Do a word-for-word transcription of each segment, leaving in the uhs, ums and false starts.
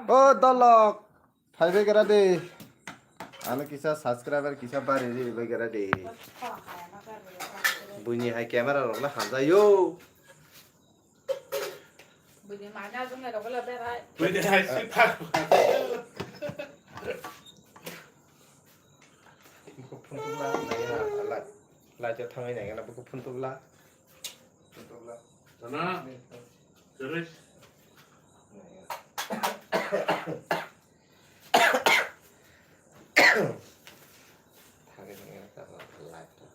O dolok, phaibai gra de. Ano kisa subscriber kisa bari ri bai gra de. Buini hai camera rok la hamjai yo. Buini manya jong rok la berai. Buini hai si phak. Lai cha thangai nai gana buku phun tubla. Phun tubla. Sana. Terus. Thangwi thangwi kha live ta.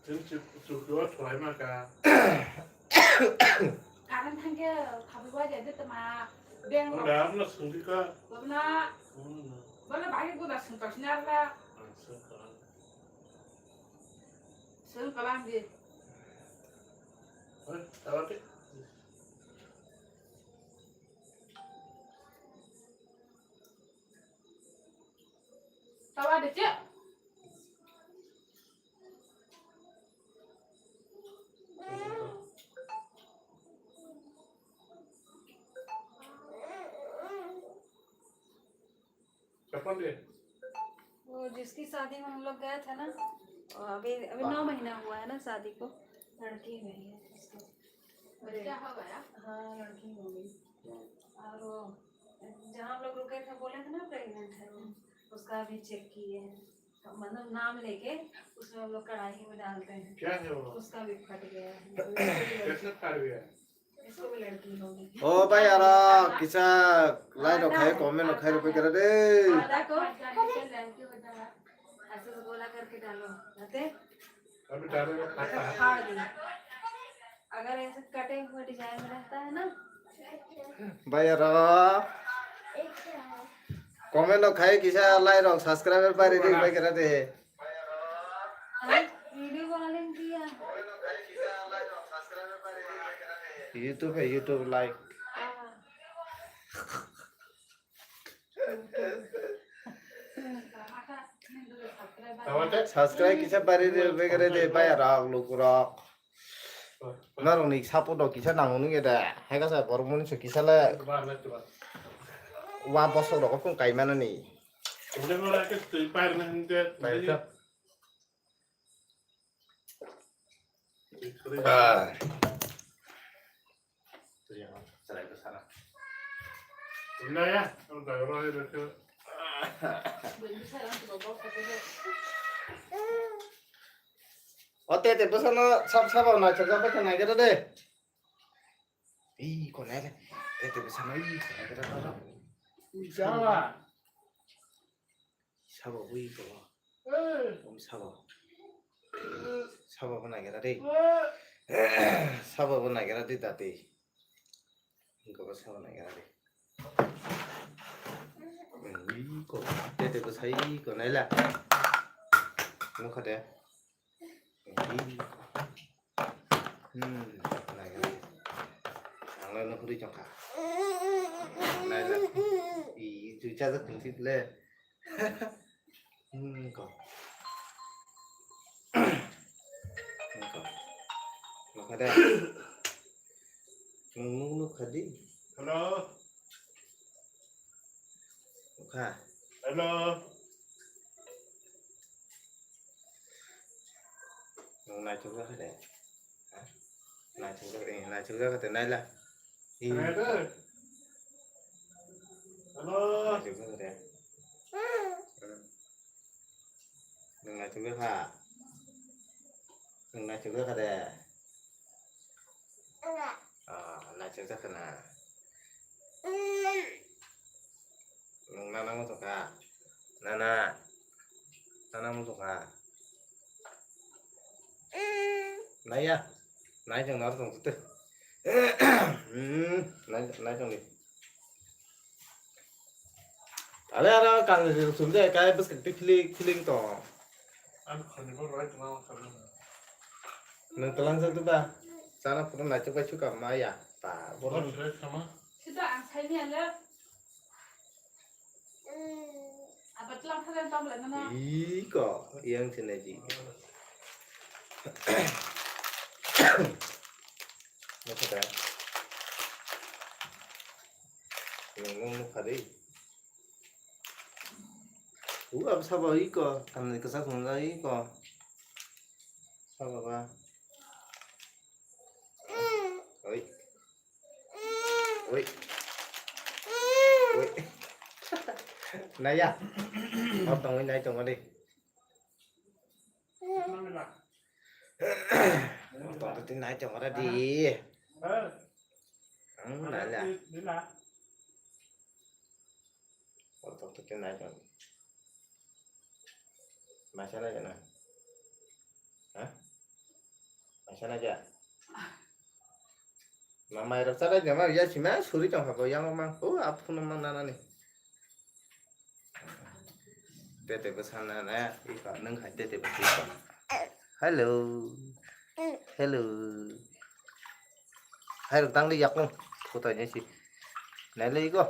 Chwng chuk chuk do tholai ma kha. Karan thangkhe khabwi waja de tama. Beng. Ora amna sungdi kha. Babna. Hmm. Bana bagi guna sung tak sinar la. Ah, sung kha. Sung kalang di. Hoi, tawa te. Tawa de cek. Kapan dia? वो जिसकी शादी में हम लोग गए थे ना, वो अभी, अभी नौ महीना हुआ है ना शादी को, लड़की हुई है उसको। बच्चा हो गया? हाँ, लड़की हो गई। और वो जहाँ हम लोग रुके थे, बोले थे ना प्रेग्नेंट है, उसका भी चेक किए हैं। मतलब नाम लेके उसमें हम लोग कढ़ाई में डालते हैं। क्या है वो? उसका भी फट गया है। कैसे फट गया? इसको भी लड़की हो गई। O bai aro kisa like rok khai, comment rok khai rw pai kara de. आधा को ऐसे गोला करके डालो, आते? अभी डालेगा, फाटा है। फाड़ दिया। अगर ऐसे कटे हुए डिजाइन में रहता है ना। Bai aro comment rok khai kisa like rok subscriber bari ri bai kara de. Video बना लेंगे यार। YouTube है, YouTube like। Subscribe kisa bari de, begere de, bai rok, luk rok. Norok ni support rok kisa nango nung de. Hai kasa borok mani se kisa le. Wa bosok rok kung kai mano ni. Bai kha. Ah. O tete bwsano sab sabo naithok jak bai kha nai khe de. Ih, ko nai le. Tete bwsano ih, ko nai khe de. Ui, jala. Sabo ui ko. Om sabo. Sabo bo nagira de. Sabo bo nagira de dati. Ko sabo nagira de. Ui ko. Tete ko sai ko naila. Nukha de. Hmm, naikhe. Ang lai no huri chongkha. Naila. I, chucha jak tongsi le. Hmm, ko. Hmm, ko. Nokha de. Nung nung nukha di. Hello. Nukha. Hello. Nung naithok jak de. Ha? Naithok jak, eh, naithok jak de naila. Eh. Hello. Hello. Naithok jak de. Hmm. Nung naithok jak kha. Nung naithok jak kha de. Ah, naithok jak kha na. Nung nana muchung kha. Nana. Nana muchung kha. Naiya. Nai chwng naro tong tute. Hmm, nai, nai chwng di. Ale aro kang ni sum de kai bwskang ti feeling, feeling tong. Ang khani bo right now kami. Nung twlang jak diba? Chana pura naithok bai sukha maya. Ta, bono. Bono select kama. Sida ang saini ale. Aba twlang thang tong le nana. Ih, ko, yang sini ji. Nukha da? Nung, nung nukha di. Tu abo sabo iko, kanwi kwchak tongjak iko. Sabo ba. Oi. Oi. Oi. Naya. Hor tongwi nai tongo de. Hor tong twi nai tongo de. Hmm, nai la. Hor tong twi nai tongo. Maisa na jana. Ha? Maisa na ja. Ma mai rok chadai jama ya sima suri tong habo yang mang. Oh, aphunu mang nana ni. Tete bwsa nana, ipa nung hai tete bwsa ipa. Hello. Hello. Hai rok tang di yak nung. Photo ni si. Nai le iko.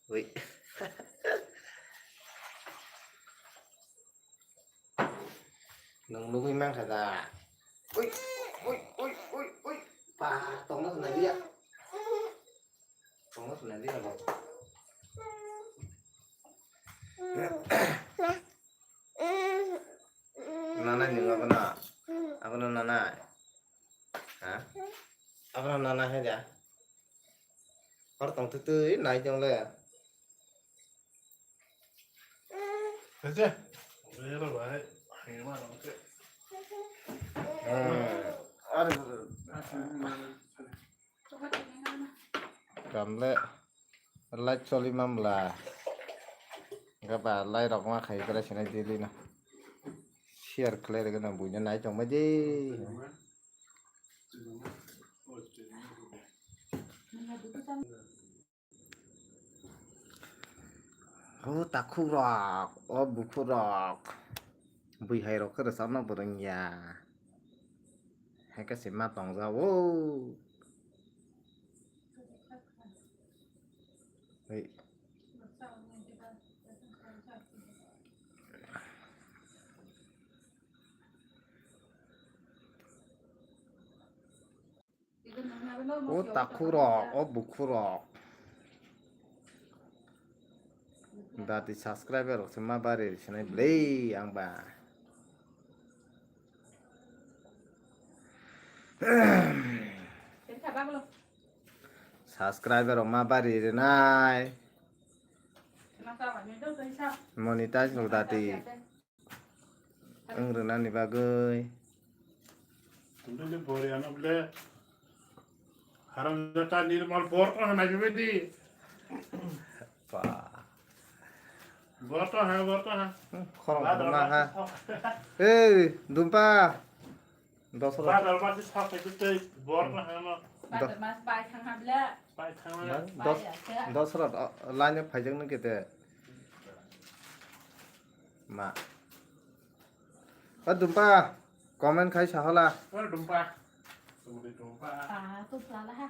Ui. Nung nugui mang kha da. Ui, ui, ui, ui, ui. Pa, tongna swnai liya. Tongna swnai liya bo. Nanai nung abono. Abono nanai. Ha? Abono nanai hai da. Hor tong twi twi nai tong le. Acha. Ero bai. Hema no ke. Hmm. Are. Kamle. Light choli mamla. Gaba light rok ma khai kare sinai daily no. Share khlai rega na buina nai tong ma je. O takhuk rok, o bukhuk rok. Bui hai rok khe rwchapna bo rwngya. Hai khe se ma tongjago. Hei. O takhuk rok, o bukhuk rok. Dati subscriber rok se ma bari sinai bwlai ang ba. Subscriber rok ma bari rinai. Monetize rok dati. Wng rwnani bagwi. Tungtungni bori ano ble. Haram jata nirmal bor ko hana gibedi. Ba. Bor to ha, bor to ha. Khorok ma ha. Ei, dumpa. Dos rot. Badar mas sok itu tei bor ko hana. Badar mas pai thang ha ble. Pai thang ha. Dos, dos rot, o, line phaijakno kete. Ma. O dumpa, comment khai sahola. O dumpa. Dumpa. Pa, tu sala ha.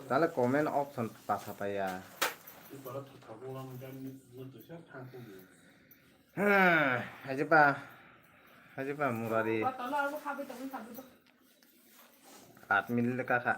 Tale comment option pasa paya. Hmm, hajipa, hajipa murari. Aat minute ka kha.